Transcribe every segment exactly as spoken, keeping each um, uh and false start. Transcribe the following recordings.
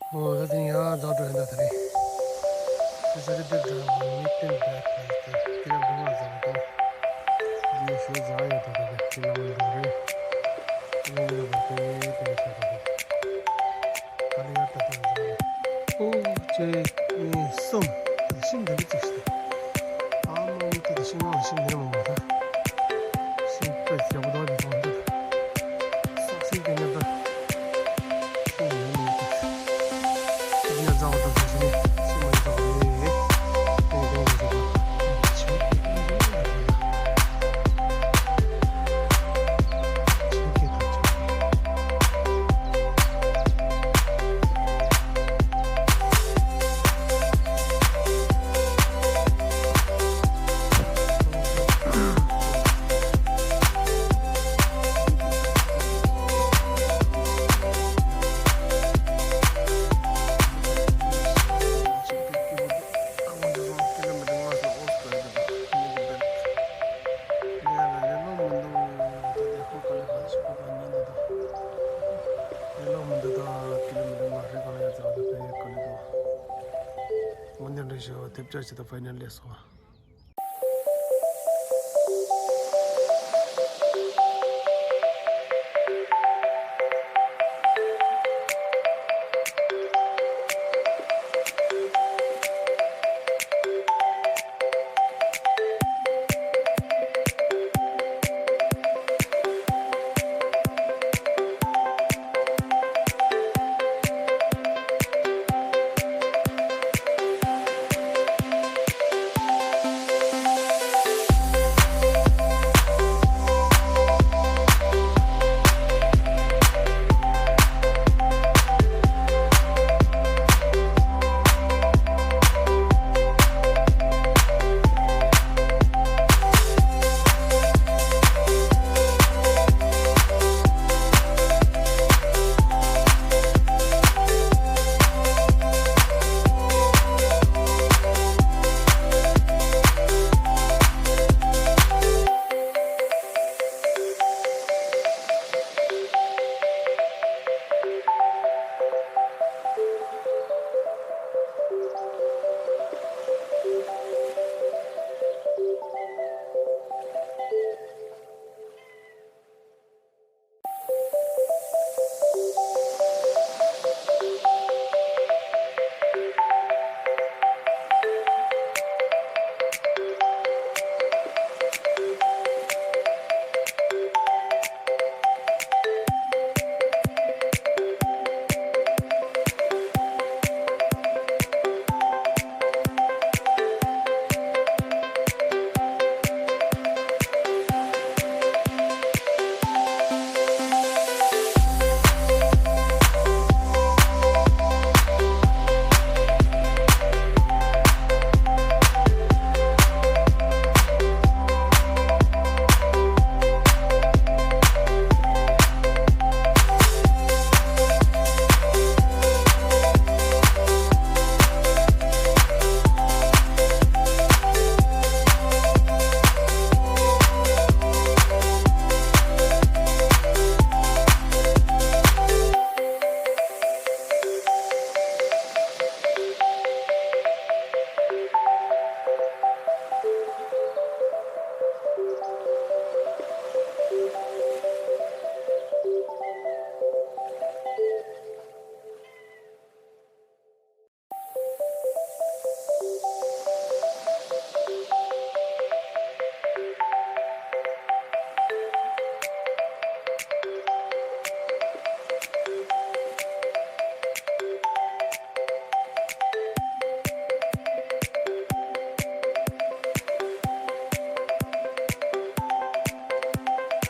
ཨོ་ད་དེ་ཡང་རྫོགས་འགྲོ་ཡིན་ད་ད་རེད། དེ་ས་རེད་དེ་འདྲ་བ་མི་བསྟན་པའི་ཁ་ལ་དེ་ཁྱེད་རང་འདུག་ང་རྫོགས་འགྲོ། དེ་ཞོ་རྫོགས་ཡོད་ད་ད་དེ་ཁྱེད་རང་འདུག་རེད། དེ་ནས་འདི་ལ་བ་དེ་དེ་ནས་ཆ་ད་དེ། ད་ལ་ཡར་ད་ད་རྫོགས་རེད། ཨོ་གཅིག་གཉིས་གསུམ། ད་ཤིང་འདི་འདྲ་ཅིག་ཤི་ད། ཨ་མ་མི་ཏི་ཏི་ཤིང་ནང་ཤིང་ནི་མང་པོ་ད། ཤིང་པའི་རྒྱ་པོ་དག་གི་ཐོག་འདི། སོག་སིང་གི་ཉེར་ད། ཤིང་ནི་མང་པོ་ད། ཤིང་ཉེར་ཚང་བ་དང་ཤིང་ནི་ཤིང་མང་པོ་ད་རེད། ཏེང་ཏེང་ཏེང་ཏེང་། ཆུ་ཏེང་ཏེང་ཏེང་། ཆུ་ཏེང་ཏེང་ཏེང་། འོ་འདི་འདྲ་ཞིག་ཐེབས་ཆག་ཅིག་དང་ཕ་ནི་ལས་སོ།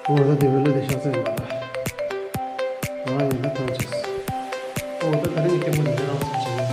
འོ་ད་དེ་བས་ལ་དེ་ཤག་ཚད་ཡིན་པ་ལ། ང་ཡིན་ན་ཐང་ཆད། འོ་ད་ད་རིང་གི་སྐྱེ་བོ་འདི་འདྲ་རང་ཚོ་བྱེད་ཀྱི་